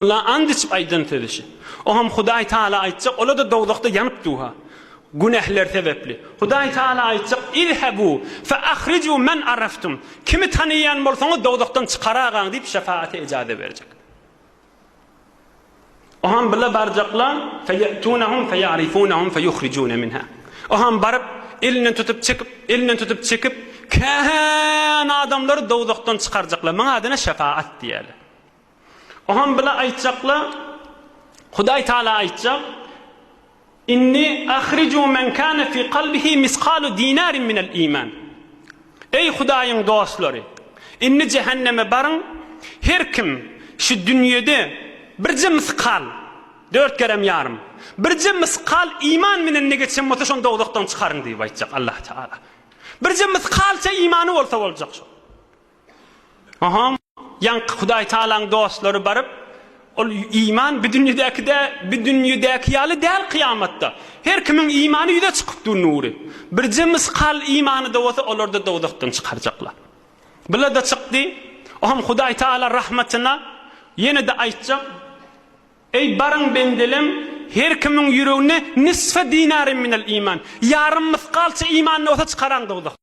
La and içip aýdan sözi şi. Oňam Hudaý Taala aýtjak, ola-da dowzahda ýanyp duha. Günähleri sebäpli. Hudaý Taala aýtjak, Izhebu fe ahriju men araftum. Kimi tanaýan bolsaňyz dowzahdan çykaragaň diýip şefaate ejaze berjek. Oňam bile barjaklar, feýetunahum feýarifunahum feýuhrijune minha. Oňam baryp elinden tutup çekip, elinden tutup çekip, kän adamlary dowzahdan çykarjaklar. Muň adyna şefaat diýerler. Oňam bile aýtjakla, Hudaý Taala aýtjak, Inni ahriju men kana fi kalbihi miskalu dinarin minel iman. Eý Hudaýyň dostlary, indi jähenneme baryň, her kim şu dünýede birje myskal, dört gerem ýarym, birje myskal iman bilen ne geçen bolsa şony dowzahdan çykaryň diýip aýtjak Allah Taala. Birje myskalça imany bolsa boljak şo. Aha, ýaňky Hudaý Tagalaň dostlary baryp, ol iman bi dünýedäki dä, bi dünýedäki ýaly däl kyýamatda. Her kimiň imany ýüze çykyp dur nury. Birje myskal imany-da bolsa olar-da dowzahdan çykarjaklar. Bula-da çykdy. Oham Hudaý Tagala rahmatyna ýene-de aýtjak, Eý baryň bendelem, her kimiň ýüreginde nisfe dinarin minel iman, ýarym mysgalça iman bolsa çykaraň dowzahdan.